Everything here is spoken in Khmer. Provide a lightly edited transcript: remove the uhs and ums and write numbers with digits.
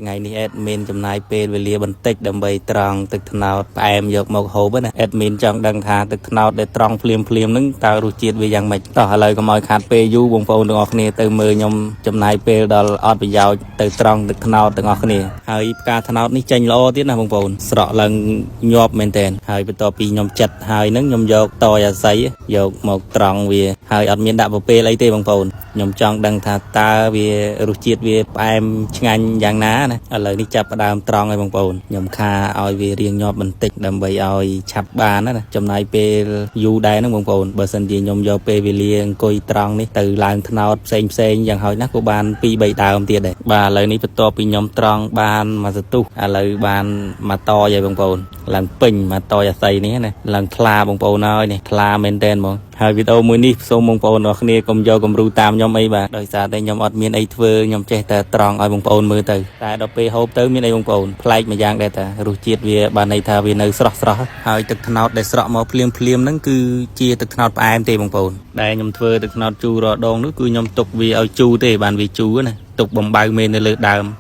ថ្ងៃនេះ admin ចំណាយពេលវេលាបន្តិចដើម្បីត្រង់ទឹកត្នោតផ្អែមយកមកហូបណា admin ចង់ដឹងថាទឹកត្នោតដែលត្រង់ភ្លាមភ្លាមហ្នឹងតើរសជាតិវាយ៉ាងម៉េចតោះឥឡូវកុំឲ្យខាតពេលយូរបងប្អូនទាំងអស់គ្នាទៅមើលខ្ញុំចំណាយពេលដល់អត់ប្រយោជន៍ទៅត្រង់ទឹកត្នោតទាំងអស់គ្នាហើយផ្កាត្នោតនេះចេញល្អទៀតណាបងប្អូនស្រក់ឡើងញាប់មែនតើហើយបន្ទាប់ពីខ្ញុំចិតហើយហ្នឹងខ្ញុំយកតយអាស័យយកមកត្រង់វាហើយអត់មានដាក់ពពេលអីទេបងប្អូនខ្ញុំចង់ដឹងថាតើវារសជាតិវាផ្អែមឆ្ងាញ់យ៉ាងណាណាឥឡូវនេះចាប់ផ្ដើមត្រង់ហើយបងប្អូនខ្ញុំខាឲ្យវារៀងញាប់បន្តិចដើម្បីឲ្យឆាប់បានណាចំណាយពេលយូរដែរហ្នឹងបងប្អូនបើសិនជាខ្ញុំយកពេលវេលាអង្គុយត្រង់នេះទៅឡើងថ្នោតផ្សេងផ្សេងយ៉ាងហោចណាស់ក៏បាន2 3ដើមទៀតដែរបាទឥឡូវនេះបន្ទាប់ពីខ្ញុំត្រង់បានមួយសន្ទុះឥឡូវបានមកតយហើយបងប្អូនឡើងពេញមកតយអាស័យនេះណាឡើងថ្លាបងប្អូនហើយនេះថ្លាមែនតែនហ្មងហើយវីដេអូមួយនេះសូមបងប្អូនអរគ្នាកុំយកគំរូតាមខ្ញុំអីបាទដោយសារតែខ្ញុំអត់មានអីធ្វើខ្ញុំចេះតែត្រង់ឲ្យបងប្អូនមើលទៅតែដល់ពេលហូបទៅមានអីបងប្អូនប្លែកមួយយ៉ាងដែរតារសជាតិវាបានន័យថាវានៅស្រស់ស្រស់ហើយទឹកត្នោតដែលស្រក់មកភ្លាមភ្លាមហ្នឹងគឺជាទឹកត្នោតផ្អែមទេបងប្អូនដែលខ្ញុំធ្វើទឹកត្នោតជូររដងនោះគឺខ្ញុំទុកវាឲ្យជូរទេបានវាជូរណាទុកបំបៅមេនៅលើដើម។